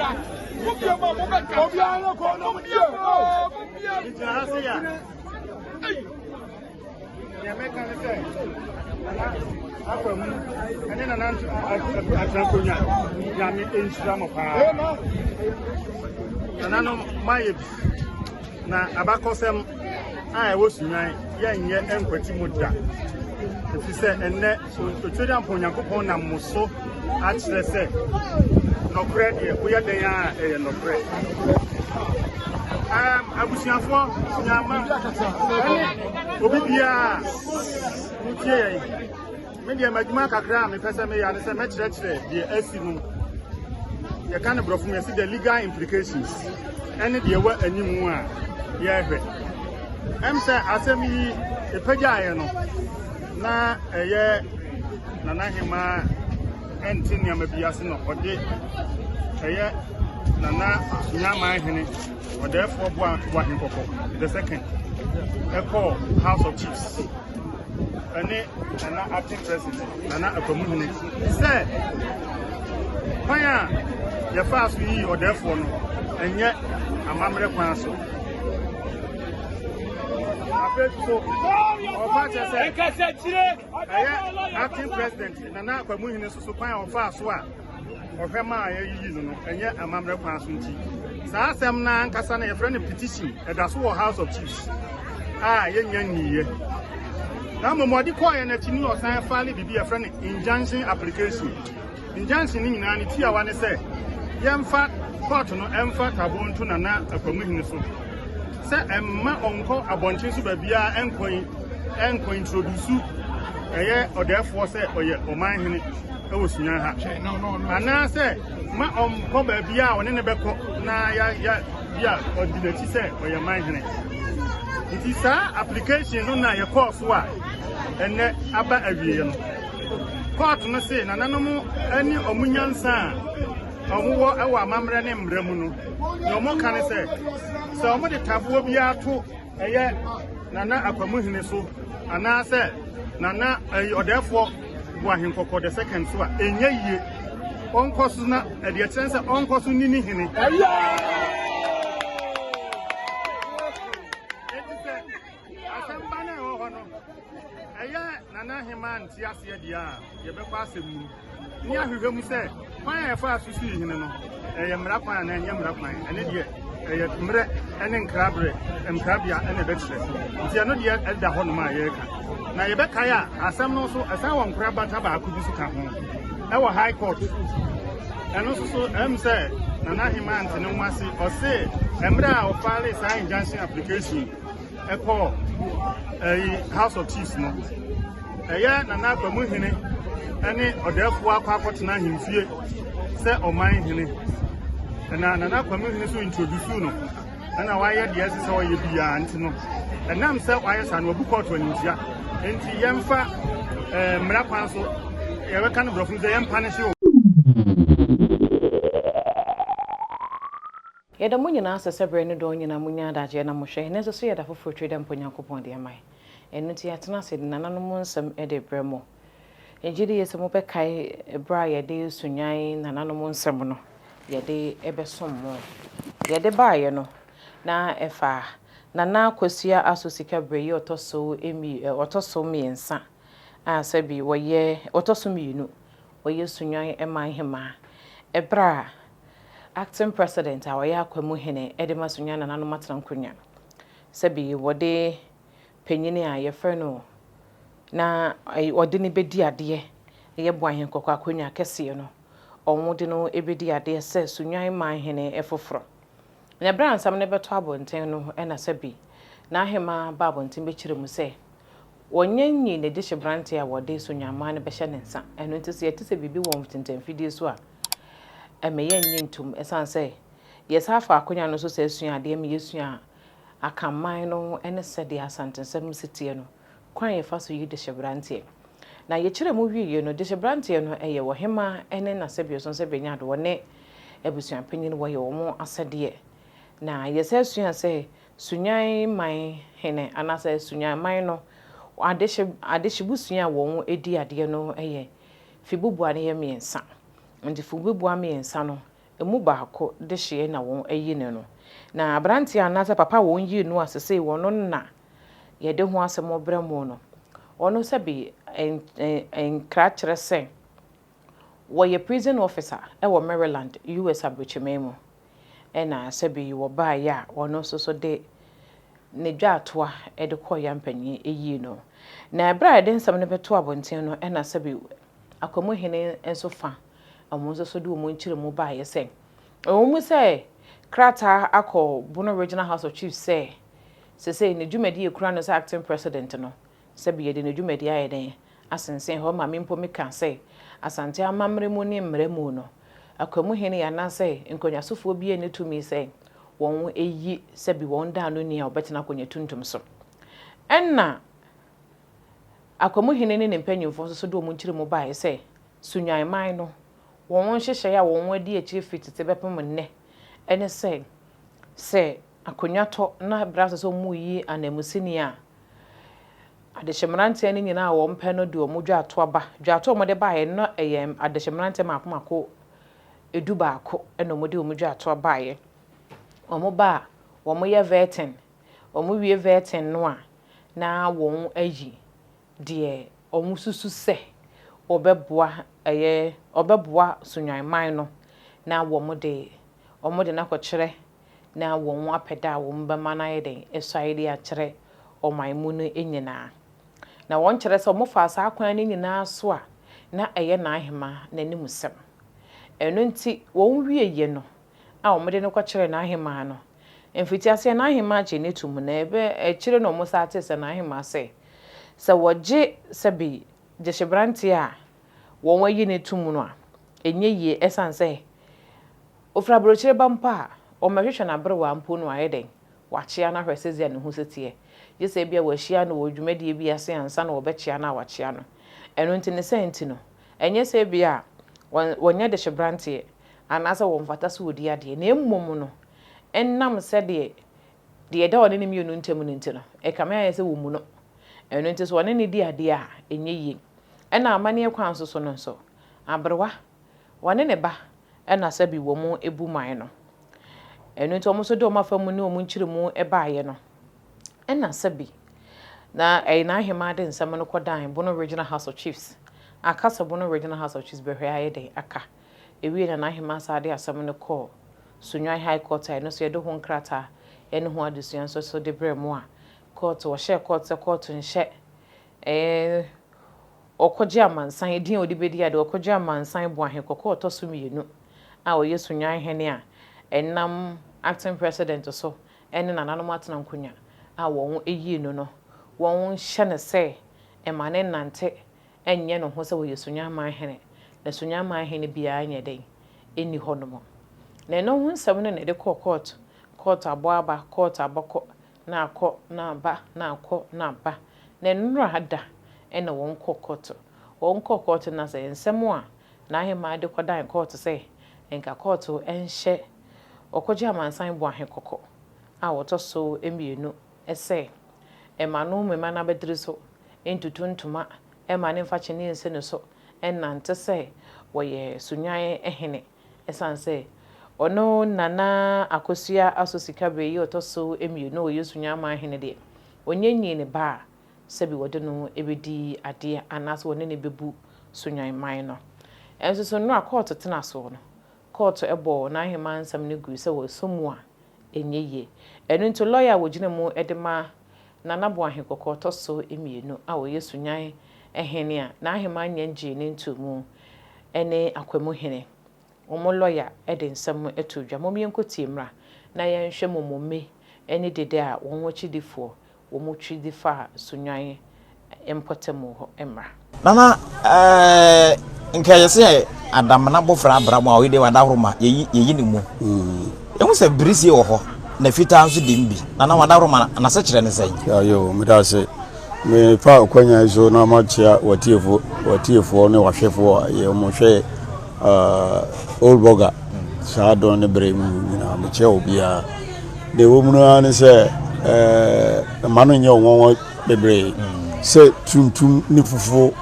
Mobɛka. Mobie mu a mobɛka. Obiara ne kɔn na mo tie. Mobie. Gyina ha se ya. Nea mɛka ne sɛ, Nana afa mu ɛne Nana atena akonnwa. Nyame nhyira mo paa. Nananom moayɛ bi na abakɔsɛm a ɛwɔ Sunyani yɛnyɛ nkwati mu da. Ɛfiri sɛ ɛnnɛ Otwedeampɔn Onyankopɔn nam mo so akyerɛ sɛ nɔkorɛ deɛ woyɛ dɛn a ɛyɛ nɔkorɛ. Abusuafoɔ Sunyama ɛne obi biara wotie yɛn. Me deɛ m'adwuma kakra a mepɛ sɛ meyɛ ne sɛ mɛkyerɛkyerɛ deɛ asi no. Yɛka no borɔfo mu yɛsi the legal implications ɛne deɛ ɛwɔ anim a yɛrehwɛ. Sɛ asɛm yi ɛpagyaeɛ no na ɛyɛ Nana Hemaa ɛnte nneɛma bi ase na ɔde ɛyɛ Nana Sunyaman hene ɔdɛɛfoɔ Boahen Kɔkɔ the second ɛkɔɔ House of Chiefs ɛne Nana acting president Nana Akwamuhene sɛ kwan a yɛfaa so yii ɔdɛɛfoɔ no ɛnyɛ amammerɛ kwan so. Afei so ɔfa kyerɛ sɛ ɛyɛ acting president Nana Akwamuhene nso so kwan a ɔfaa so a ɔhwɛ maa yɛyiyi no no ɛnyɛ amammerɛ kwan so nti saa asɛm no ankasa no yɛfrɛ no petition ɛda so wɔ House of Chiefs a yɛnya nniiɛ. Na mmom ɔde kɔɔeɛ no akyi no ɔsan file biribi yɛfrɛ no injunction application. Injunction no nyinaa ne tiawa ne sɛ yɛmfa court no ɛmfa tabo nto Nana Akwamuhene so sɛ ɛmma ɔnkɔ abɔnten so baabiara ɛnkɔ introduce ɛyɛ ɔdɛɛfoɔ sɛ ɔyɛ ɔmanhene ɛwɔ Sunyani ha, anaasɛ ma ɔnkɔ baabiara a ɔne ne bɛkɔ na ya ya bi a ɔdi n'akyi sɛ ɔyɛ manhene. Nti saa application no na yɛkɔɔ so a ɛnɛ aba awieɛ no. Court no se nananom ne ɔmo nyansa a ɔmo wɔ ɛwɔ amammerɛ ne mmara mu no, nea ɔmo ka ne sɛ sɛ ɔmo de taboɔ biara to ɛyɛ Nana Akwamuhene so anaasɛ Nana ɛyɛ ɔdɛɛfoɔ Boahen Kɔkɔ the second so a, ɛnyɛ yie. Ɔnkɔ so na ɛdeɛ kyerɛ sɛ ɔnkɔ so ni ne hene. Enti sɛ asɛm ba no a ɛwɔ hɔ no ɛyɛ Nana Hemaa nte aseɛ deɛ a, yɛbɛkɔ asɛm no mu ne ahwehwɛ mu sɛ kwan a yɛfa so sii hene no ɛyɛ mmara kwan anaa ɛnyɛ mmara kwan. Ɛne deɛ ɛyɛ mmerɛ ne nkraberɛ nkrabea ɛna ɛbɛkyerɛ. Nti ɛno deɛ ɛda hɔnom a yɛreka na yɛbɛkae a asɛm no nso ɛsan wɔ nkorabata baako bi so ka ho ɛwɔ High Court. Ɛno nso so sɛ Nana Hemaa nte ne ho ase. Ɔse mmerɛ a ɔfile saa injunction application ɛkɔɔ ɛyi House of Chiefs no, ɛyɛ Nana Akwamuhene ɛne ɔdɛɛfoɔ akɔ akɔtena ahemfie sɛ ɔman hene, ɛna Nana Akwamuhene so introduce no ɛna wayɛ deɛ ɛsɛ sɛ ɔyɛ biara. Nti no ɛnam sɛ wayɛ saa no wabu kɔɔto animtia, nti yɛmfa mmara kwan so, yɛbɛka no borɔfo sɛ yɛmpa ne hye o. Yɛda mo nyinaa sɛ sɛ berɛ ne dɔn nyinaa monya adagyeɛ na mohwɛ. Ɛnnɛ nso so yɛda foforɔ tiri dɛ mpo Nyankopɔn de ama yɛn. Ɛno nti yɛatena ase de nananom nsɛm de rebrɛ mo. Yɛgye di yie sɛ mobɛkae berɛ a yɛde Sunyani nananom nsɛm no yɛde bɛsom mo. Yɛde baeɛ no na ɛfa Nana Akosua Aso Sikaberɛ yi ɔtɔ so ɔtɔ so mmiɛnsa a sɛbi wɔyɛ ɔtɔ so mmienu wɔyɛ Sunyani man hemaa ɛberɛ a acting president a ɔyɛ Akwamuhene de ma Sunyani nananom atena nkonnwa, sɛbi wɔde panyini a yɛfrɛ no na ɔde ne bɛdi adeɛ ɛyɛ Boahen Kɔkɔ akonnwa kɛseɛ no, ɔmo de no bɛdi adeɛ sɛ Sunyani manhene foforɔ. Na ɛberɛ a nsɛm no bɛtɔ abɔnten no ɛna sɛbi n'ahema ba abɔnten bɛkyerɛ mu sɛ wɔnyɛ nyi ne dehye berante a wɔde Sunyani no bɛhyɛ ne nsa. Ɛno nti sɛ yɛte sɛ biribi wɔ ntentamfidie so a, ɛmɛ yɛnyɛ ntom, ɛsiane sɛ yɛsa afa akonnwa no so sɛ asua adeɛ ma yɛsua Akanman no ne sɛdeɛ Asantesɛm si teɛ no, kwan a yɛfa so yi dehye beranteɛ. Na yɛkyerɛ mu wieɛ no, dehye beranteɛ no ɛyɛ ɔhema ne n'asɛbioso sɛ bɛnya do wɔne abusuapanyin wɔyɛ wɔn asɛdeɛ. Na yɛsɛ sua sɛ Sunyani man hene anaasɛ Sunyani man no adehye adehyebusua a wɔn di adeɛ no yɛ fibubua no yɛ mmiɛnsa. Nti fibubua mmiɛnsa no Emu baako dehyeɛ na wɔn ayi no no. Na abranteɛ anaasɛ papa a wɔn yii no a sesei wɔno na yɛde ho asɛm rebrɛ mo no, ɔno sɛbe nkra kyerɛ sɛ wɔyɛ prison officer wɔ Maryland, US abrokyiman mu. Ɛna sɛbe wɔbaeɛ a ɔno nso so de ne dwaatoa de kɔɔ yampanyin yii no. Na ɛberɛ a yɛde nsɛm no bɛto abɔnten no ɛna sɛbe Akwamuhene nso fa wɔn nso so de wɔn nkyerɛmu baeɛ sɛ, ɛwɔ mu sɛ krataa akɔ Bono Regional House of Chiefs sɛ sesei ne dwumadi a ɛkura no sɛ acting president no, sɛbi yɛde ne dwumadi ayɛ dɛn asensɛn hɔ ma me mpo meka sɛ Asante amammerɛ mu ne mmara mu no, Akwamuhene anaasɛ nkonnwasofoɔ biara nni tumi sɛ wɔn yi sɛbi wɔn daanoni a ɔbɛtena akonnwa tuntum so. Ɛna Akwamuhene ne ne mpanyimfoɔ nso so de wɔn nkyerɛmu baeɛ sɛ, Sunnwan man no, wɔn nhyehyɛeɛ a wɔn adi akyire firi tete bɛpem nnɛ ne sɛ, sɛ akonnwa tɔ na berɛ aso sɛ wɔreyi ananmusini a, adehye mmeranteɛ no nyinaa a wɔpɛ no de wɔn dwaatoa ba. Dwaatoa a wɔde baeɛ no, na ɛyɛ adehye mmeranteɛ mmaako mmaako dubaako na wɔde wɔn dwaatoa baeɛ. Wɔba a, wɔyɛ vetting. Wɔwie vetting no a, na wɔayi deɛ wɔsusu sɛ ɔbɛboa ɛyɛ ɔbɛboa Sunyani man no na wɔde wɔde no akɔkyerɛ na wɔn apɛ da a wɔbɛma no ayɛ dɛn asuae de akyerɛ ɔman mu no nyinaa. Na wɔkyerɛ sɛ wɔfaa saa kwan no nyinaa so a na ɛyɛ n'ahema n'animusɛm. Ɛno nti wɔwieeɛ no a wɔde no kɔkyerɛɛ n'ahemaa no. Mfitiaseɛ n'ahemaa gyee no toom na ɛbɛ akyire no wɔsan tee sɛ n'ahemaa sɛ, sɛ wɔgye sɛbe gyehyeberanteɛ a wɔayi no tom no a, ɛnyɛ yie ɛsiane sɛ ɔfiri aburokyire ba mpo a, wɔmmɛhwehwɛ no aberewaa mpo no ayɛ dɛn? Wakyea no ahwɛ sɛdeɛ ne ho si teɛ. Gye sɛ ebia wɔahyia no wɔ dwumadie bi ase ansa na wɔbɛkyea no a wakyea no. Ɛno nti ne saa nti no, ɛnyɛ sɛ ebia wɔnyɛ dehyeberanteɛ anaasɛ wɔmfata sɛ wɔdi adeɛ, na mmom no, ɛnam sɛdeɛ deɛ ɛda ɔne ne mmienu ntam no nti no, ɛkame ayɛ sɛ wɔmmu no. Ɛno nti sɛ ɔne no di adeɛ a, ɛnyɛ yie. Ɛna amanneɛ kwan nso so no nso, aberewa, ɔne ne ba na sɛbi wɔn bu man no. Ɛno nti wɔn nso de wɔn afa mu ne wɔn nkyerɛmu baeɛ no, ɛna sɛbi na ɛyɛ n'ahemaa de nsɛm no kɔdan Bono Regional House of Chiefs. Aka sɛ Bono Regional House of Chiefs bɛhwɛ ayɛ dɛn aka. Ewiei na n'ahemaa san de asɛm no kɔɔ Sunyani High Court a ɛno nso yɛde ho nkrataa ne ho adesua nso so de brɛɛ mo a kɔɔto wɔhyɛɛ kɔɔto sɛ kɔɔto nhyɛ ɛɛ ɔkɔgye amansan edin a ɔde bedi ade ɔkɔgye amansan Boahe kɔkɔ ɔtɔ so mmienu a ɔyɛ Sunyani hene a ɛnam acting president so ne nananom atena nkonwa a wɔn yii no no wɔn hyɛ no sɛ ɛma ne nnante Ɛnyɛ ne ho sɛ ɔyɛ Sunyani hene, na Sunyani hene biara nyɛ dɛn? Nni hɔnom. Na ɛno ho nsɛm no na ɛde kɔɔ kɔɔto, kɔɔto abɔ aba, kɔɔto abɔkɔ, na akɔ, na aba, na akɔ, na aba. Na nnora da na wɔn kɔɔ kɔɔto. Wɔn kɔɔ kɔɔto na sɛ nsɛm a n'ahemaa de kɔdan kɔɔto sɛ nka kɔɔto nhyɛ Ɔkɔgye Amansan Boahe kɔkɔ a ɔtɔ so mmienu sɛ ɛma no mmema n'abatiri so ntutu ntoma mma ne mfa kyiniiɛ nsi ne so nnante sɛ wɔyɛ Sunyani hene ɛsiane sɛ ɔno Nana Akosua Aso Sikaberɛ yi a ɔtɔ so mmienu a ɔyɛ Sunyani manhene deɛ, ɔnyɛ nyii ne ba a sɛbi wɔde no bɛdi adeɛ anaasɛ wɔne no bɛbu Sunyani man no. Nso so nnora kɔɔto tena soɔ no, kɔɔto bɔɔ n'ahemaa nsɛm no gui sɛ wɔsɔ mu a ɛnyɛ yie. Ɛno nti lɔya a wɔgyina mu de ma Nana Boahe Kɔkɔɔ tɔ so mmienu a ɔyɛ Sunyani hene a n'aheman nya ngyee no ntoo mu ne Akwamu hene. Wɔn lɔya de nsɛm too dwa. Mom yɛnkɔtie mmra na yɛnhwɛ momomme ne dede a wɔn akyidifoɔ wɔtwi de faa Sunyani mpɔtam hɔ mmra. Nana ɛɛ nka yɛ sɛ adamena bɔfra abra mu a ɔyɛ de wadahoro ma yɛyi yɛyi ne mu. Ehu sɛ birisie wɔ hɔ na fitaa nso di mu bi. Nana wadahoro ma n'asekyerɛ ne sɛn? Ayo, meda ase. Mefa ɔkwanya yi so na makyea watiefo watiefoɔ ne wahwɛfoɔ a yɛ wɔn hwɛ uh, old burger saa dɔn ne bere mu nyinaa mekyea obiara. Deɛ ɛwɔ mu no ara ne sɛ ɛɛ mma no nyɛ ɔnwanwa bebree sɛ tuntum ne fufuo.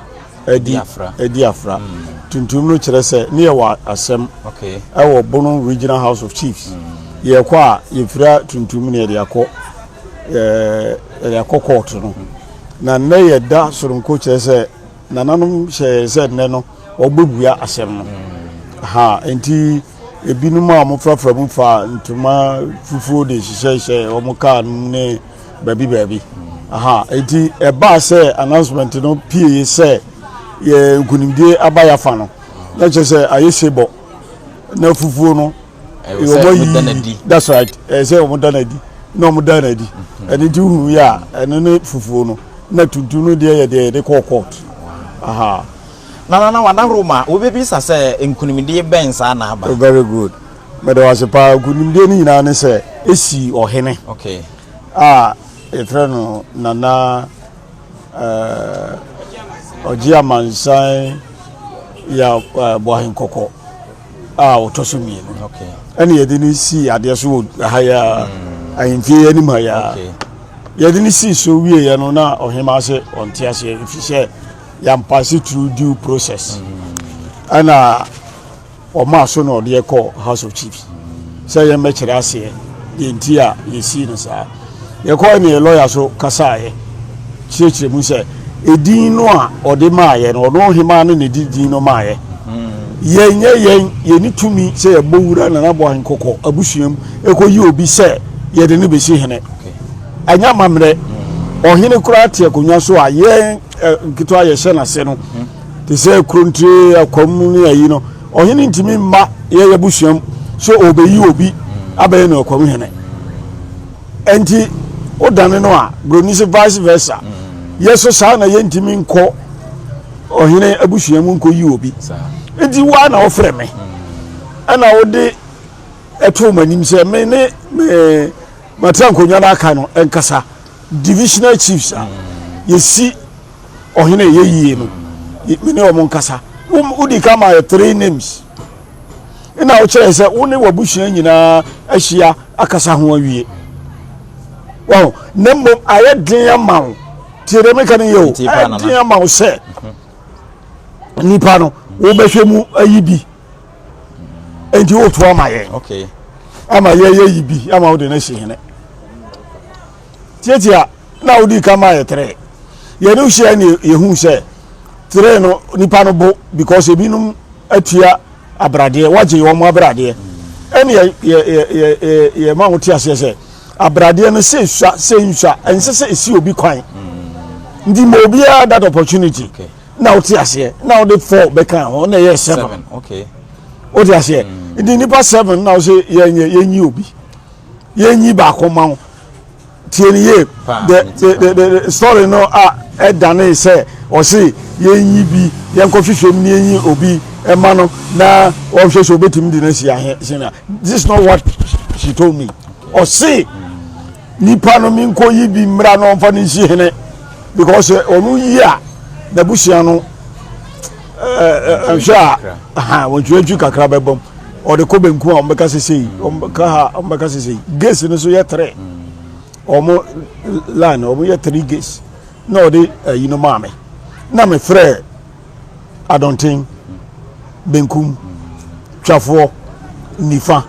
adi adi afra. Mm. Tuntum no kyerɛ sɛ ne yɛwɔ asɛm ɛwɔ Bono Regional House of Chiefs. Mm. Yɛkɔ a yɛfira tuntum ne yɛde akɔ yɛde akɔ court no. Mm. Na nnɛ yɛda soronko kyerɛ sɛ nananom hyɛ yɛn sɛ nnɛ no wɔbɛbua asɛm no. Ha nti ebinom a wɔfrafra mu fa ntoma fufuo de hyehyɛhyɛ wɔn kaa no ne baabi baabi. Aha nti ɛbaa sɛ announcement no pie sɛ yɛ nkunimdie aba yafa no na kyerɛ sɛ ayɛ sebɔ na fufuo no wɔn yi that's right ɛyɛ sɛ wɔn da n'adi na wɔn da n'adi mhm. ɛno nti huhu yɛ a ɛno ne fufuo no na tuntum no deɛ yɛ deɛ yɛde kɔɔ court aha. Na na na wadahoro ma wobɛbisa sɛ nkunimdie bɛn saa na aba. Very good. Meda wo ase paa. Nkunimdie no nyinaa ne sɛ esi ɔhene okay. a yɛfrɛ no Nana eh, Ɔgye Amansan ya eh, Boahenkɔkɔ a ɔtɔ so mmienu. Okay. Ɛne yɛde no sii adeɛ so wɔ ha yi a mm. ahemfie anim ha yi a. Okay. Yɛde no sii so wieɛ no na ɔhemaa sɛ ɔnte aseɛ ɛfiri sɛ yɛampase through due process. Ɛna mm. Ɔmaa so na ɔde yɛ kɔɔ House of Chiefs sɛ yɛmmɛkyerɛ aseɛ deɛ nti a yɛsii no saa. Yɛkɔɛ ne yɛ lɔya so kasaeɛ kyerɛkyerɛ mu sɛ edin no a ɔde maayɛ no ɔno ɔhemaa no na ɛde din no maayɛ. Yɛnyɛ yɛn yɛni tumi sɛ yɛbɔ wura Nana Boahen Kɔkɔ abusua mu ɛkɔyi obi sɛ yɛde no bɛsi hene. Ɛnyɛ amammerɛ. Ɔhene koraa te akonnwa so a yɛn nketewa yɛhyɛ n'ase no. te sɛ kurontire akwam ne ayi no ɔhene ntumi mma yɛyɛ busuam sɛ ɔbɛyi obi abɛyɛ no akwam hene ɛnti wodane no a buroni sɛ vice versa yɛ so saa na yɛntumi nkɔ ɔhene abusua mu nkɔyi obi nti woa na wofrɛ me ɛna wode ɛtoo m'anim sɛ me ne me matena nkonnwa no aka no nkasa divisional chiefs a yɛsi ɔhene ɛyɛ yie no me ne wɔn nkasa wodi ka ma yɛ three names ɛna wokyerɛ sɛ wo ne w'abusua nyinaa ahyia akasa ho awie wɔn na mmom ayɛ den ama wo tie deɛ meka no yɛ o ayɛ den ama wo sɛ nipa no wobɛhwɛ mu ayi bi nti woto ama yɛn ama yɛyɛ yi bi ama wode no asi hene tiatia na wodi kan maa yɛ tere yɛne wohyia ne yɛhu sɛ tere no nipa no bo because ebinom atua abradeɛ wagye wɔn abradeɛ ɛne yɛ yɛ yɛ yɛ yɛ ma wote aseɛ sɛ abradeɛ no sɛ esua sɛ nsua ɛnsɛ sɛ esi obi kwan nti ma obiara that opportunity na wote aseɛ na wode four bɛka ho na ɛyɛ seven wote aseɛ nti nipa seven na wosɛ yɛnyɛ yɛnyi obi yɛnyi baako ma wo tie ne yie the the the the story no a ɛdane sɛ ɔse yɛnyi bi yɛnkɔhwehwɛ mu ne yɛnyi obi ɛma no na ɔhwɛ sɛ obɛtumi de no asi ahe sɛnea this is not what she told me ɔse nipa no menkɔ yi bi mmra na ɔmfa no nsi hene because ɔno yi a n'abusua no nhwɛ a wɔntwiantwi kakra bɛbam ɔde kɔ benkum a wɔbɛka sesei wɔbɛka ha wɔbɛka sesei gate no so yɛ tere wɔn line wɔn yɛ three gates na ɔde ayi no maa me na me frɛ adɔnten benkum twafoɔ nifa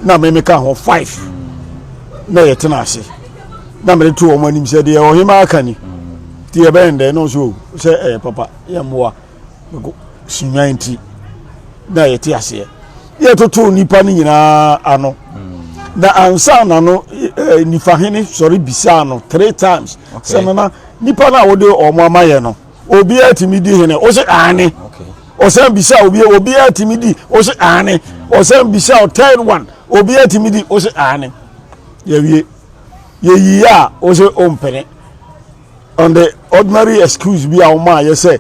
na me meka ho five na yɛtena ase na mede to wɔn anim sɛ deɛ ɔhema aka ni ti yɛbɛyɛ ndɛ no nso sɛ ɛyɛ papa yɛ mmoa Sunnwan nti na yɛte aseɛ yɛtotoo nnipa no nyinaa ano na ansa na no eh, nifahene sɔre bisaa no three times sɛ nana nipa no a wode ɔmo ama yɛ no obiara tumi di hene ɔsɛ aane ɔsan bisa obi obiara tumi di ɔsɛ aane ɔsan bisa third one obiara tumi di ɔsɛ aane yɛwie yɛyi a ɔsɛ ɔmpene on the ordinary excuse bi a wɔn ayɛ sɛ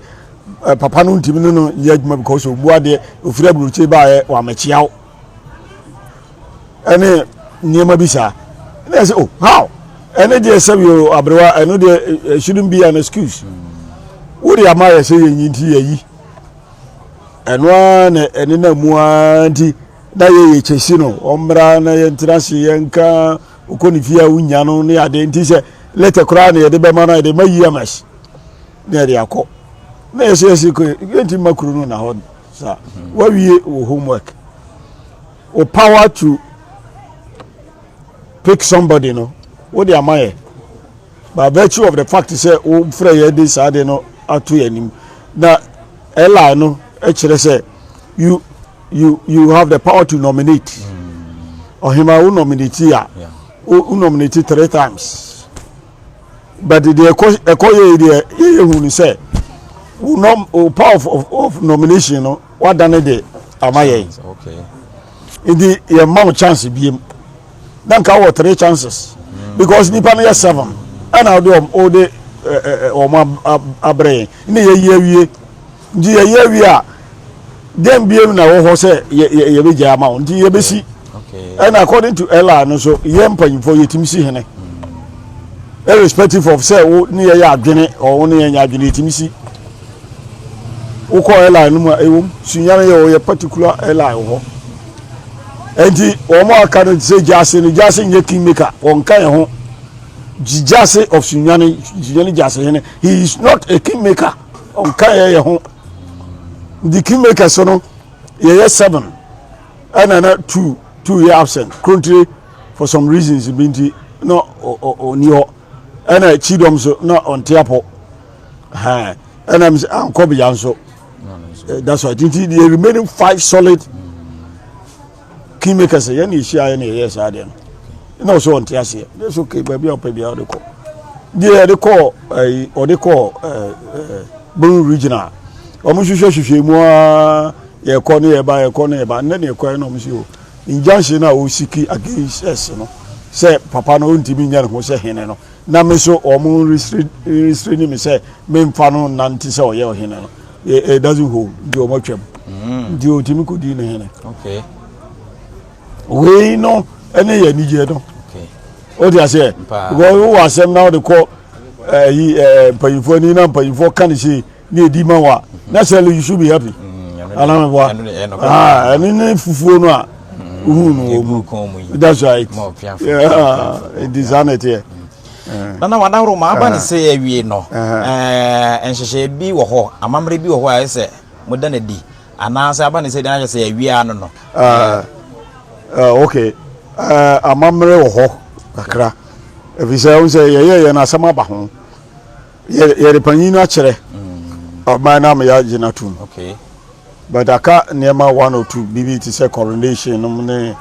eh, papa no ntumi ne no nyɛ adwuma because obu adeɛ ofiri aburokyire baayɛ wɔamɛkyia wo ɛne nneɛma bi saa ɛna yɛ sɛ oh how ɛne deɛ sɛ bi o aberewa ɛno deɛ eh, eh, shouldn't be an excuse wo de ama yɛ sɛ yɛnyi nti yɛyi ɛno ara na ɛne na mu ara nti na yɛyɛ kyɛsi no ɔmmra na yɛntena ase yɛnka wokɔ ne fie a wonya no ne ade nti sɛ lɛtɛ koraa na yɛde bɛma no yɛde ma EMS na yɛde akɔ. Na yɛsɛ yɛsi kɔ yɛnti mma kuro no na hɔ saa. Wawie wo homework. Wo power to pick somebody no wode ama yɛ by virtue of the fact sɛ wofrɛ yɛ de saa de no ato yɛ anim na LI no kyerɛ sɛ you you you have the power to nominate ɔhema wo nominate a wo nominate three times but deɛ ɛkɔ ɛkɔ yɛ deɛ yɛyɛ hu no sɛ wo nom wo power of, of, of nomination no wadane de ama yɛn nti yɛn ma wo chance biem na nka wɔ three chances because nipa no yɛ seven ɛna ɔde wɔn ɔde ɛɛ wɔn abrɛ yɛn ne yɛyi awie nti yɛyi awie a den biem na wɔ hɔ sɛ yɛ yɛ yɛbɛgya ama wɔn nti yɛbɛsi ɛna according to LR no so yɛ mpanyinfoɔ yɛtumi si hene irrespective of sɛ wo ne yɛyɛ adwene or wo ne yɛnyɛ adwene yɛtumi si wokɔ LR no mu a ɛwom sunyane yɛ ɔyɛ particular LR wɔ hɔ nti wɔn a aka no sɛ gyaase no gyaase nyɛ king maker wɔn ka yɛn ho gyaase of sunyane sunyane gyaase hene he is not a king maker ɔnka yɛ yɛ ho nti king maker so no yɛyɛ seven ɛna na two two yɛ absent krontire for some reasons bi nti na ɔni hɔ ɛna kyidɔm so na ɔnte apɔ ɛna ankɔ bea nso that's why nti the remaining five solid kingmakers yɛn na ehyia yɛn na yɛyɛ saa deɛ no na ɔsɛ ɔnte aseɛ that's okay baabi a ɔpɛ biara ɔde kɔ deɛ yɛde kɔɔ ɛyi ɔde kɔɔ ɛɛ ɛɛ Bono regional wɔn hwehwɛ hwehwɛ mu aa yɛkɔ ne yɛba yɛkɔ ne yɛba nnɛ ne yɛkɔ yɛ na wɔn si o injunction a ɔsiki against us no sɛ papa no ɔntumi nyɛ ne ho sɛ hene no na me so wɔn restrain me sɛ memfa no nante sɛ ɔyɛ ɔhene no it doesn't hold nti wɔn atwam nti ɔtumi kɔdi ne hene wei no ɛne yɛ anigyeɛ no o ti aseɛ because wowɔ asɛm na wode kɔ ɛyi ɛɛ mpanyinfoɔ ani na mpanyinfoɔ ka ne se ne edi ma wa naturally you should be happy anamibua ah ɛne ne fufuo no a wohu no wɔ mu that's right nti saa na ɛteɛ. Nana wadaworo ma aba ne sɛ awie no nhyehyɛe bi wɔ hɔ amammerɛ bi wɔ hɔ a ɛsɛ sɛ moda no adi anaasɛ aba ne sɛ deɛ sɛ awie ano no. Okay amammerɛ wɔ hɔ kakra ɛfiri sɛ wohu sɛ yɛyɛ yɛn asɛm aba ho yɛde panyin no akyerɛ ɔman no ama yɛagye no atom but aka nneɛma one or two biribi te sɛ coronation nom ne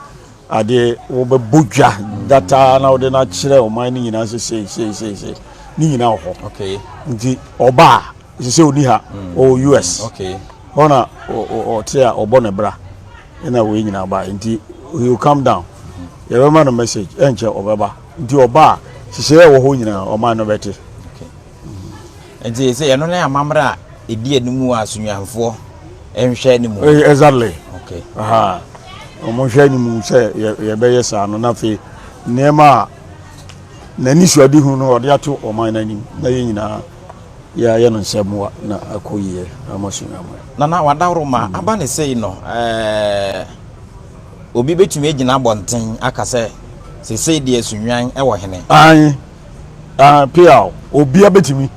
adeɛ wobɛbɔ dwa dataa na wode no akyerɛ ɔman no nyinaa sɛ sei sei sei sei ne nyinaa wɔ hɔ nti ɔba a ɛsɛ sɛ ɔni ha ɔwɔ US hɔ na ɔte a ɔbɔ ne bra ɛna wei nyinaa ba nti he will come down yɛbɛma no message ɛnkyɛ ɔbɛba nti ɔba a hyehyɛ ɛwɔ hɔ nyinaa ɔman no bɛte. Nti sɛ yɛno ne amammerɛ a ɛdi anim a Sunyanifoɔ nhwɛ anim. Exactly. Okay. Aha. Wɔn hwɛ anim sɛ yɛbɛyɛ saa no na afei nneɛma a n'ani suadehu no ɔde ato ɔman no anim na yɛn nyinaa yɛayɛ no nsɛmmoa na akɔ yie ama Sunyani. Nana Wadaworoma aba ne sei no ɛɛ obi bɛtumi agyina abɔnten aka sɛ sesei deɛ Sunyani wɔ hene. Ae ah piaw obia bɛtumi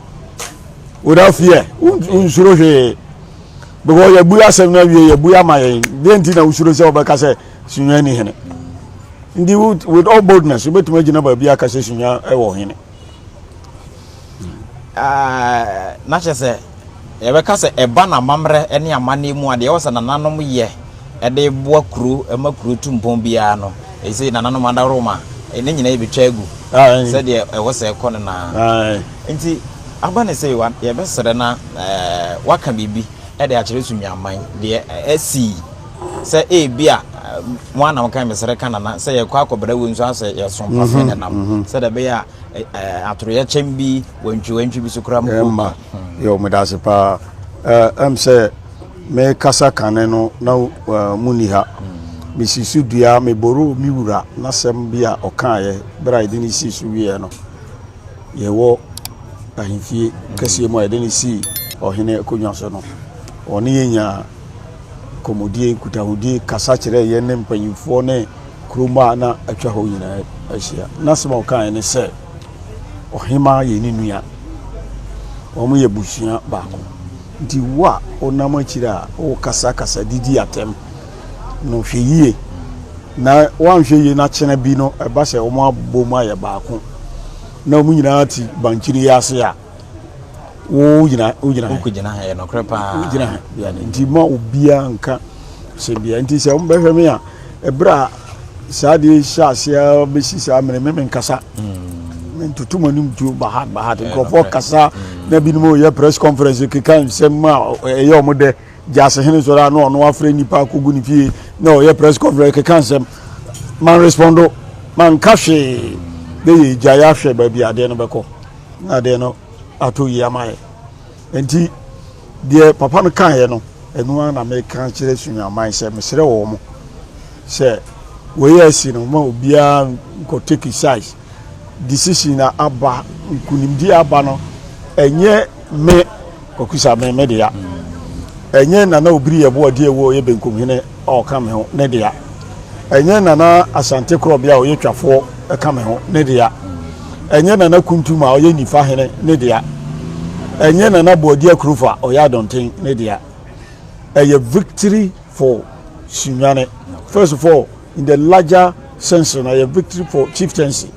without fear wonsuro hwee because yɛbue asɛm no awie yɛbue ama yɛn deɛ nti na wosuro sɛ wobɛka sɛ Sunyani ni hene nti with all boldness wobɛtumi agyina baabi aka sɛ Sunyani wɔ hene. Na kyerɛ sɛ yɛbɛka sɛ ɛba no amammerɛ ne amanneɛ mu a, deɛ ɛwɔ sɛ nananom yɛ de boa kuro ma kuro tu mpɔn biara no, ɛsei nananom adaworoma ne nyinaa yɛbɛtwa agu sɛdeɛ ɛwɔ sɛ ɛkɔ no naa. Nti aba ne sɛ yɛbɛsrɛ na waka biribi de akyerɛ Sunnwaman deɛ asi sɛ ebi a mo anam kan mesrɛ ka nana sɛ yɛkɔ akɔbrɛ wei nso asɛ yɛso mpafe ne nam sɛdeɛ ɛbɛyɛ a Atoroyɛkyɛm bi, wantwiwantwi bi so koraa mpo. Ɛmma, yo, meda ase paa. Ɛm sɛ mekasa kane no na mo nni ha. Mesi so dua, meboroo me wura n'asɛm bi a ɔkaeɛ berɛ a yɛde no sii so wieɛ no. Yɛwɔ ahemfie kɛseɛ mu a yɛde no sii ɔhene akonnwa so no, ɔne yɛn nyaa nkɔmmɔdie, nkutahodie, kasa kyerɛɛ yɛn ne mpanyimfoɔ ne kurom a na atwa hɔ nyinaa ahyia. N'asɛm a ɔkaeɛ ne sɛ, ɔhemaa yɛ ne nua. Wɔn yɛ busua baako. Nti wo a wonam akyire a wokasakasa didi atɛm no hwɛ yie na woanhwɛ yie na kyena bi no ɛba sɛ wɔn abom ayɛ baako na wɔn nyinaa te bankyiri yi ase a wo gyina wo gyina he gyina he yɛ nɔkorɛ paa wo gyina he bia nti ma obiara nka sɛ bia nti sɛ wɔn bɛhwɛ me a ɛberɛ a saa adeɛ hyɛ aseɛ bɛsi saa mmerɛ me menkasa mm. mentoto m'anim tuo bahat bahat nkurɔfoɔ kasa mm. na binom yɛ press conference keka nsɛm a ɛyɛ ɔmo dɛ gyasehene sɔrɔ a na ɔno afrɛ nnipa akɔgu ne fie na ɔyɛ press conference keka nsɛm man respondo manka hwee na yɛ gya yɛahwɛ baabi adeɛ no bɛkɔ na adeɛ no atɔ yie ama yɛ nti deɛ papa no kaeɛ no ɛno ara na meka kyerɛ Sunyani sɛ mesrɛ wɔn mo sɛ wei asi no ma obiara nkɔ take size decision na aba nkunimdi aba no ɛnyɛ me Kwaku Same me dea ɛnyɛ Nana Obiri Yeboah di ɛwɔ ɔyɛ Benkumhene a ɔka me ho ne dea ɛnyɛ Nana Asante Korɔbea a ɔyɛ Twafoɔ ɛka me ho ne dea ɛnyɛ Nana Kuntum a ɔyɛ Nifa hene ne dea ɛnyɛ Nana Boadi Akurufo a ɔyɛ Adɔnten ne dea ɛyɛ victory for Sunyani first of all in the larger sense no ɛyɛ victory for chieftaincy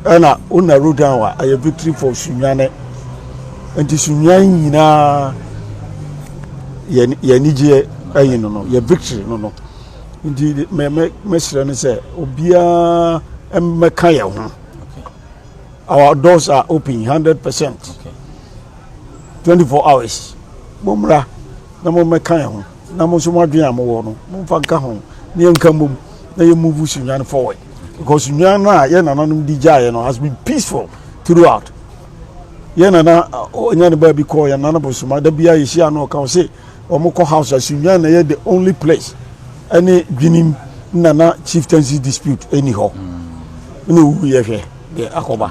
ɛna wo narrow down a ɛyɛ victory for Sunyani nti Sunyani nyinaa yɛ yɛ anigyeɛ ɛyi no no yɛ victory no no nti mɛ mɛ mɛsrɛ no sɛ obiara mmɛka yɛn ho our doors are open 100% 24 hours mommra na mommɛka yɛn ho na mo nso mo adwene a mowɔ no momfa nka ho na yɛnka mmom na yɛ move Sunyani forward because Sunyani no a yɛn nananom di gyaeɛ no has been peaceful throughout yɛn nana ɔnya ne baabi kɔɔ yɛn nana bosoma da biara yɛhyia no ɔka ɔse wɔn kɔ house a Sunyani na yɛ the only place ɛne dwenem nana chieftaincy dispute ɛni hɔ ɛna owu yɛhwɛ deɛ akɔba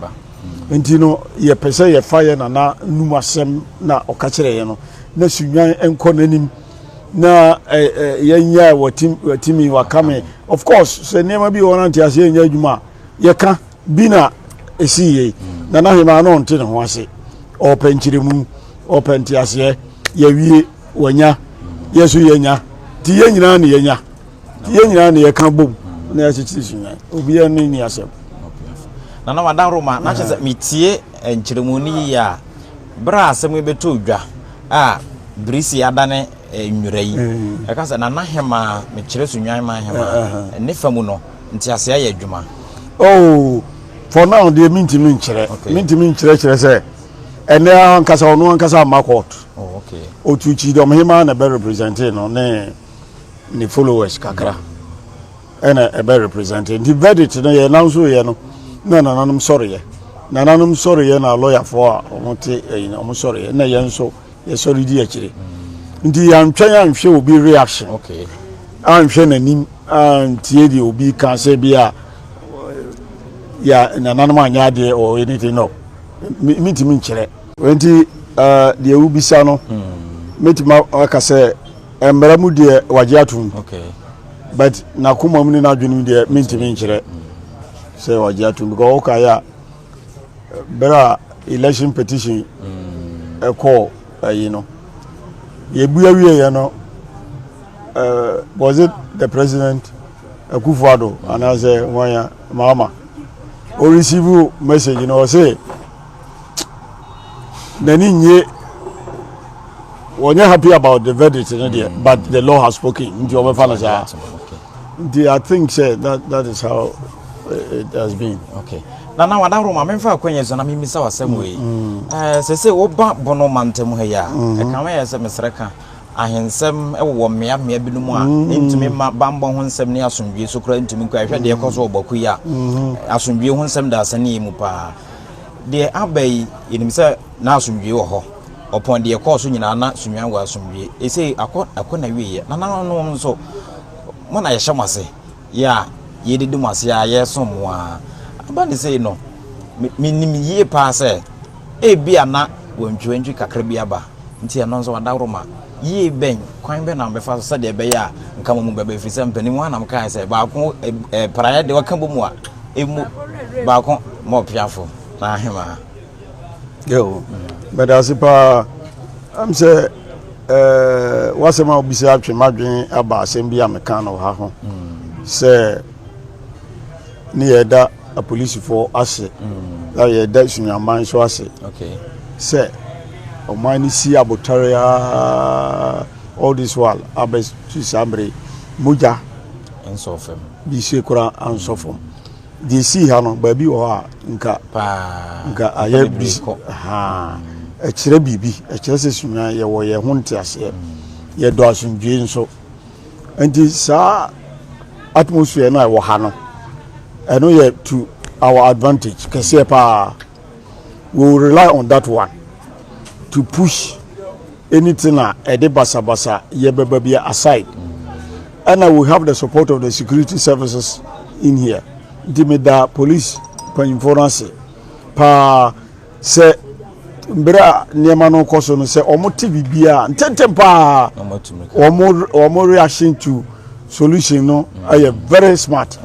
nti no yɛpɛ sɛ yɛfa yɛ nana num asɛm na ɔka kyerɛ yɛn no na Sunyani nkɔ n'anim na yɛnyɛ wɔtimi wakame of course sɛ nneɛma bi wɔ no nte aseɛ nyɛ adwuma a yɛka bi na ɛsi yei nana hemaa no ɔnte ne ho ase ɔpɛ nkyerɛmu ɔpɛ nteaseɛ yɛwie wanya yɛ so yɛnya nti yɛn nyinaa ne yɛnya nti yɛn nyinaa ne yɛka bom na yɛakyekyere Sunyani obiara ne ni asɛm. Nana Wadaroma na kyerɛ sɛ metie nkyerɛmu no yie a berɛ a asɛm yi bɛtɔ dwa a birisi adane nwera yi ɛka sɛ Nana Hemaa mekyerɛ Sunyani man Hemaa ne fa mu no nteaseɛ ayɛ adwuma. Oh, for now deɛ mentumi nkyerɛ mentumi nkyerɛkyerɛ sɛ ɛnɛ ankasa ɔno ankasa amma court oh, okay. Otu Kyidɔm Hemaa na ɛbɛ represente no ne ne followers kakra ɛna ɛbɛ represente nti verdict no yɛ nam so yɛ no na nananom sɔreyɛ nananom sɔreyɛ na lɔyafoɔ a wɔn te ɛyi na wɔn sɔreyɛ na yɛn nso yɛsɔre di akyire nti yɛantwɛn anhwɛ obi reaction okay. anhwɛ n'anim antie deɛ obi ka sɛ bi a yɛ nananom anyɛ adeɛ or anything no mentumi nkyerɛ nti deɛ wobisa no mɛtumi aka sɛ mmara mu deɛ wagye atom but n'akoma mu ne n'adwene mu deɛ mentumi nkyerɛ sɛ wagye atom because wokaeɛ a berɛ a election petition ɛkɔɔ ayi no yɛbua wieɛ no was it the president Akufo-Addo anaasɛ hwan Mahama o receive message no ɔse n'ani nye wɔnyɛ happy about the verdict no deɛ mm. but the law has spoken nti ɔbɛfa no saa nti I think sɛ that that is how it has been. Okay. Nana wadaworo ma memfa akwanya so na memmisa w'asɛm wei mm. eh, sɛ sɛ woba bono mantam ha yi a mm-hmm. ɛka yɛ sɛ mesrɛ ka ahensɛm wɔ mmea mmea binom a ɛntumi mm. ma bammɔ ho nsɛm ne asomdwie so koraa ntumi nkɔ ɛhwɛ deɛ ɛkɔ so wɔ bɔko yi a mm-hmm. asomdwie ho nsɛm da asɛne mu paa deɛ aba yi yɛnim sɛ na asomdwie wɔ hɔ ɔpɔn deɛ ɛkɔɔ so nyinaa na Sunyani wɔ asomdwie ɛsei akɔ akɔ na wieɛ na nananom nso mo na yɛhyɛ mo ase yɛ a yɛdidi mo ase a yɛsom mo a aba ne sei no menim yie paa sɛ ebia na wantwiwantwi kakra bi aba nti ɛno nso wadaworo ma yie bɛn kwan bɛn na bɛfa so sɛdeɛ ɛbɛyɛ a nka mo mu bɛbɛ ɛfiri sɛ mpanin mu anam kae sɛ baako praeɛ deɛ wɔka bɔ mu a ɛmu baako ma ɔpeafo na ahemaa. Yo, meda ase paa. Ɛm sɛ ɛɛ w'asɛm a wobisa atwe m'adwene aba asɛm bi a meka no ha ho sɛ ne yɛda apolisifoɔ ase na yɛda Sunyani nso ase sɛ ɔman no si abotare aa all this while abɛsi saa mmerɛ mogya bi se koraa ansɔ fam. Deɛ esii ha no, baabi wɔ hɔ a nka nka ayɛ bi haa ɛkyerɛ biribi ɛkyerɛ sɛ Sunyani yɛwɔ yɛn ho nteaseɛ yɛdɔ asomdwoe nso nti saa atmosphere no a ɛwɔ ha no ɛno yɛ to our advantage kɛseɛ paa we will rely on that one to push anything a ɛde basabasa yɛ bɛba bi aside ɛna we have the support of the security services in here nti meda police mpanyinfoɔ no ase paa sɛ mmerɛ a nneɛma no kɔ so no sɛ wɔn te biribiara ntɛntɛm paa wɔn wɔn reaction to solution no ɛyɛ very smart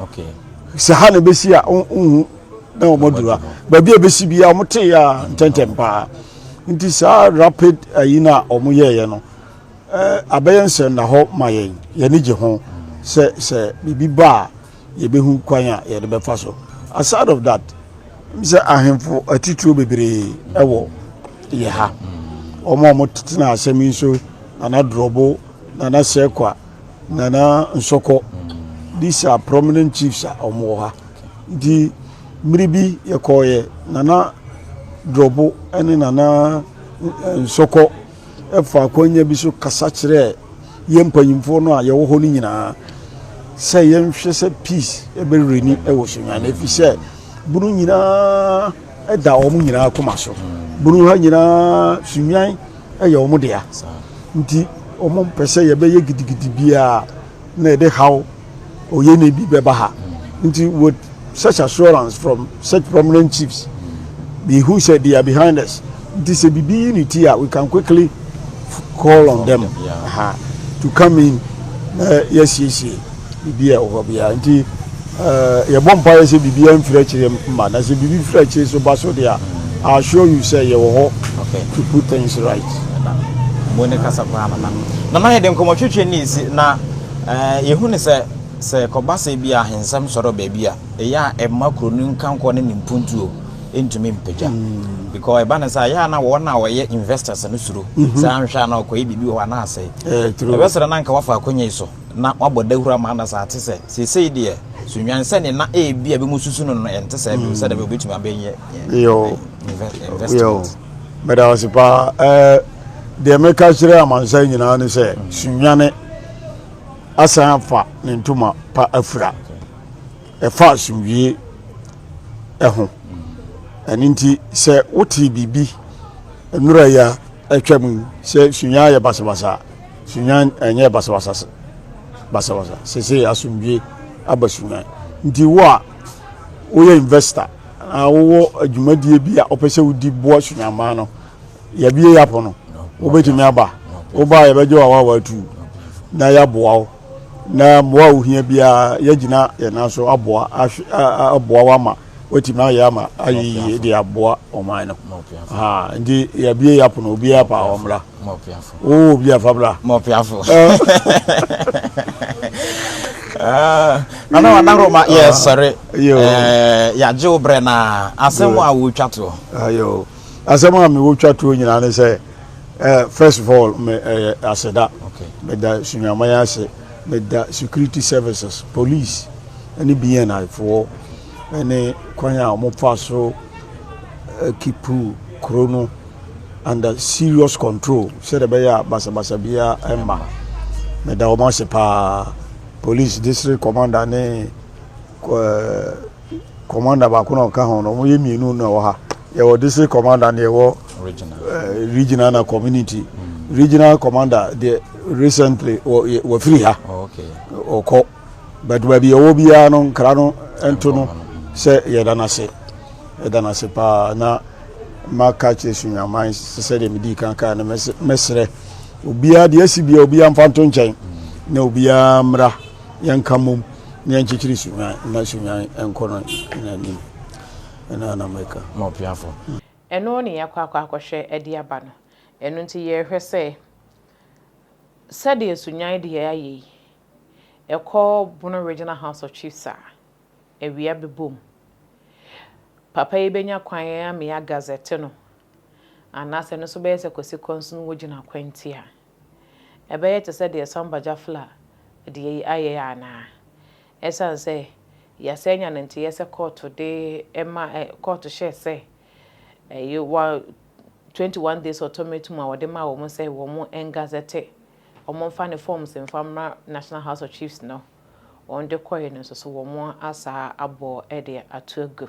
sɛ ha na ebesi a nhu na wɔn aduru ha baabi a ebesi biara wɔn te ya ntɛntɛm paa nti saa rapid ayi no a wɔn yɛɛyɛ no ɛɛ abɛyɛ nsɛnnahɔ ma yɛn yɛn gye ho sɛ sɛ biribi ba a yɛbɛhu kwan a yɛde bɛfa so aside of that sɛ ahemfo atitiriw bebree ɛwɔ yɛ ha wɔn a wɔtena asɛm yi so Nana Drɔbo, Nana Sɛkwa, Nana Nsɔkɔ, these are prominent chiefs a wɔn wɔ ha nti mmiri bi yɛkɔɔyɛ Nana Drɔbo ne Nana Nsɔkɔ ɛfa akwanya bi so kasa kyerɛɛ yɛn mpanyinfoɔ no a yɛwɔ hɔ no nyinaa sɛ yɛnhwɛ sɛ peace ɛbɛreni ɛwɔ Sunyani ɛfiri sɛ bunu nyinaa ɛda wɔn nyinaa koma so bunu ha nyinaa Sunyani ɛyɛ wɔn dea nti wɔn mpɛ sɛ yɛbɛyɛ gidigidi biara na yɛde haw oyɛni bi bɛba ha nti with such assurance from such prominent chiefs we who said they are behind us nti sɛ bibi yi ne ti a we can quickly call on them uh, to come in na yɛsiesie biribi a ɛwɔ hɔ biara nti yɛbɔ mpaeɛ sɛ biribiara mfiri akyire mma na sɛ biribi firi akyire so ba so deɛ a I assure you sɛ yɛwɔ hɔ to put things right. Mo ne kasa paa nana. Nana yɛde nkɔmmɔtwetwe ne esi na yɛhu ne sɛ sɛ kɔba sɛ bi a ahensɛm sɔrɔ baabi a ɛyɛ a ɛma kuro no nkankɔ ne ne mpuntuo ntumi mpagya mm. because ɛba ne sɛ ɛyɛ a na wɔn a wɔyɛ investors no suro mm-hmm. sɛ anhwɛ a na ɔkɔyɛ biribi wɔ hɔ anaasɛ ɛbɛsrɛ na nka wafa akonnwa yi so na wabɔ dawuro ama no saa te sɛ seesei deɛ Sunnwan sɛdeɛ na ebia ebinom susu no no ɛnte saa bio sɛdeɛ obetumi abɛyɛ investment. Meda wo ase paa. Ɛɛ deɛ meka kyerɛ amansan nyinaa ne sɛ Sunnwane asan afa ne ntoma pa afira. Ɛfa asomdwie ɛho. Ɛno nti sɛ wote biribi nnora yi a atwa mu sɛ Sunnwan ayɛ basabasa Sunnwan ɛnyɛ basabasa basabasa sese asomdwe aba Sunnwan nti wo a woyɛ investor na wowɔ adwumadie bi a wopɛ sɛ wodi boa Sunnwanman no yɛbie yɛ apono wobɛtumi aba woba a yɛbɛgye wawa watu na yɛaboa wo na mmoa a wohia biara yɛgyina yɛn nan so aboa aboa wo ama watumi ayɛ ama ayɛ yie de aboa ɔman no nti yɛbie yɛ apono obiara pa ɔmmra Mɔpiafo. Oh, obi afa bra. Mɔpiafo. Ah, Nana wa naro ma yɛ sɔre. Eh, yɛagye wo brɛ na asɛm a wotwa toɔ. Ayo. Asɛm a me wotwa toɔ nyinaa ne sɛ eh, first of all me eh, aseda. Okay. Meda Sunyamanya ase. Meda security services, police ne BNI foɔ ne kwan a wɔfa so eh, keep kuro no under serious control sɛdeɛ ɛbɛyɛ a basabasa biara mma. Meda wɔn ase paa. Police district commander ne eh, commander baako na ɔka ho no, wɔyɛ mmienu na ɛwɔ ha. Yɛwɔ district commander na yɛwɔ eh, regional na community. Mm. Regional commander deɛ recently wɔfiri ha. Ɔkɔ. But baabi yɛwɔ biara no nkra no nto no sɛ yɛda no ase. Yɛda no ase paa na maka kyerɛ Sunyani sɛdeɛ medii kan kaa no mɛsrɛ obiara deɛ asi biara obiara mfa nto nkyɛn na obiara mmra yɛnka mmom na yɛnkyekyere Sunyani na Sunyani nkɔ no n'anim ɛna na mɛka. Mɔpiafo. Ɛno ne yɛakɔ akɔ akɔhwɛ de aba no. Ɛno nti yɛrehwɛ sɛ sɛdeɛ Sunyani deɛ ayɛ yi, ɛkɔ Bono Regional House of Chiefs a, awia bɛbɔ mu. Papa yi bɛnya kwan ama yɛagazɛte no anaasɛ ɛno nso bɛyɛ sɛ Kwasi Kɔnso no wɔgyina kwanti a, ɛbɛyɛ te sɛ deɛ Samba Jafla deɛ yi ayɛ anaa? Ɛsiane sɛ yɛasan anya no nteeɛ sɛ kɔɔto de ma ɛ kɔɔto hyɛɛ sɛ ɛyɛ wa 21 days ultimatum a wɔde maa wɔn sɛ wɔn ngazɛte wɔn mfa ne forms mfa mmra National House of Chiefs no wɔn de kɔɛ no nso so wɔn asa abɔ de ato agu.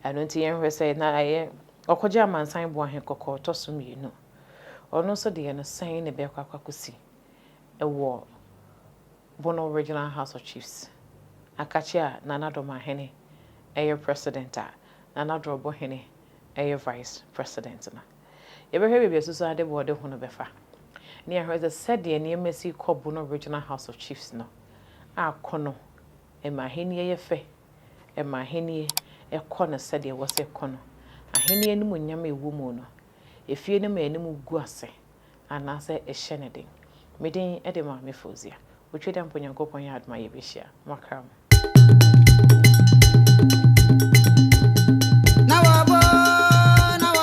Ɛno nti yɛnhwɛ sɛ na ɛyɛ ɔkɔgye amansan boahe kɔkɔɔ tɔ so mmienu. Ɔno nso deɛ no sɛn na ɛbɛkɔ akɔsi ɛwɔ Bono Regional House of Chiefs. Akakye a Nana Dɔmahene ɛyɛ president a Nana Drɔbɔhene ɛyɛ vice president no. Yɛbɛhwɛ baabi a susu ade bɔ ɔde ho no bɛfa. Ne yɛhwɛ sɛ sɛdeɛ nneɛma si kɔ Bono Regional House of Chiefs no akɔ no ɛma ahenni yɛ fɛ, ɛma ahenni ɛkɔ no sɛdeɛ ɛwɔ sɛ ɛkɔ no. Ahenni animuonyam a ɛwɔ mu no, efie no ma anim gu ase anaasɛ ɛhyɛ ne den. Me din de Maame Fozia. Wotwe dɛ mpo Nyankopɔn yɛ adom a yɛbɛhyia. Makra mo.